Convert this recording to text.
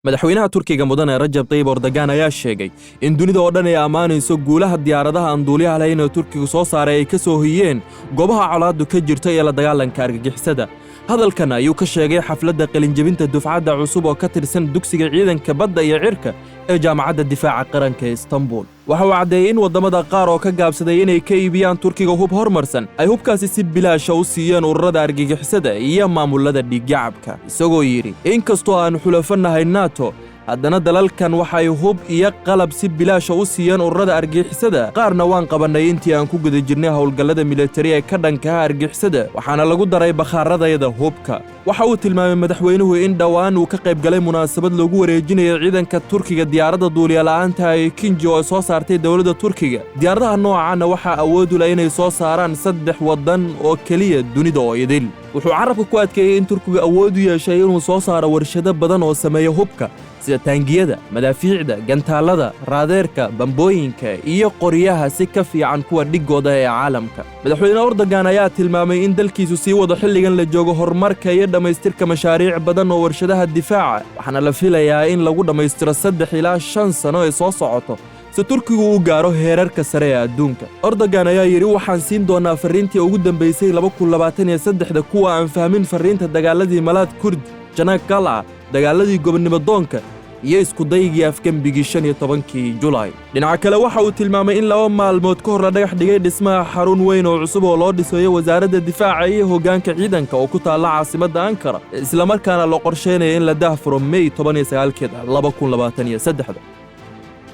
Madaxweynaha Turkiga, Mudane Rajab Tayyib Erdogan, ayaa sheegay in dunida oo dhan ay ammaanayso guulaha diyaaradaha aan duuliyaha lahayn ee Turkiga soo saaray ay ka soo hoyeen goobaha colaaddu ka jirta ee la dagaalanka argagixisada. Hadalkan ayuu ka sheegay xafladda qalinjebinta dufcadda cusub oo ka tirsan dugsiga ciidanka badda iyo cirka ee Jaamacadda Difaaca Qaranka ee Istanbul. Waxa uu caddeeyey in waddamada qaar oo ka gaabsaday inay ka iibiyaan Turkiga hub hormarsan ay hubkaasi si bilaasha u siiyeen ururada argagixisada iyo maamulada dhiigyacabka, isagoo yidhi: "Inkastoo aan xulafo nahay NATO, haddana dalalkan waxay hub iyo qalab si bilaasha u siiyeen ururada argagixisada. Qaarna waan qabannay intii aan ku guda jirnay howlgallada militari ee ka dhanka ah argagixisada, waxaana lagu daray bakhaaradayada hubka." Waxa uu tilmaamay madaxweynuhu in dhowaan uu ka qayb galay munaasabad lagu wareejinayo ciidanka Turkiga diyaaradda duuliyala'aanta ee Akinci oo soo saartay dowladda Turkiga. Diyaaradaha noocaana waxaa awood u leh inay soo saaraan saddex waddan oo keliya dunida oo idil. Wuxuu carrabka ku adkeeyey in Turkigu awood u yeeshay inuu soo saaro warshado badan oo sameeya hubka, sida taangiyada, madaafiicda, gantaallada, raadeerka, bambooyinka iyo qoryaha, si ka fiican kuwa dhigooda ee caalamka. Madaxweyne Erdogan ayaa tilmaamay in dalkiisu sii wado xilligan la joogo horumarka iyo dhammaystirka mashaariic badan oo warshadaha difaaca, waxaana la filayaa in lagu dhammaystiro 3 ilaa 5 sano ee soo socoto, si Turkigu u gaaro heerarka sare ee adduunka. Erdogan ayaa yidhi: "Waxaan siin doonaa farriintii ugu dambaysay 2023-da kuwa aan fahmin farriinta dagaaladii Malaad Kurd, Janaag Kalca, dagaaladii gobonnimo doonka iyo iskudaygii afgembigii 15-kii Julaay." Dhinaca kale, waxa uu tilmaamay in 2 maalmood ka hor la dhagax dhigay dhismaha xarun weyn oo cusub oo loo dhisayo wasaaradda difaaca iyo hoggaanka ciidanka oo ku taalla caasimadda Ankara, islamarkaana la qorsheynaya in la daahfuro Mey 19-keeda 2023-da.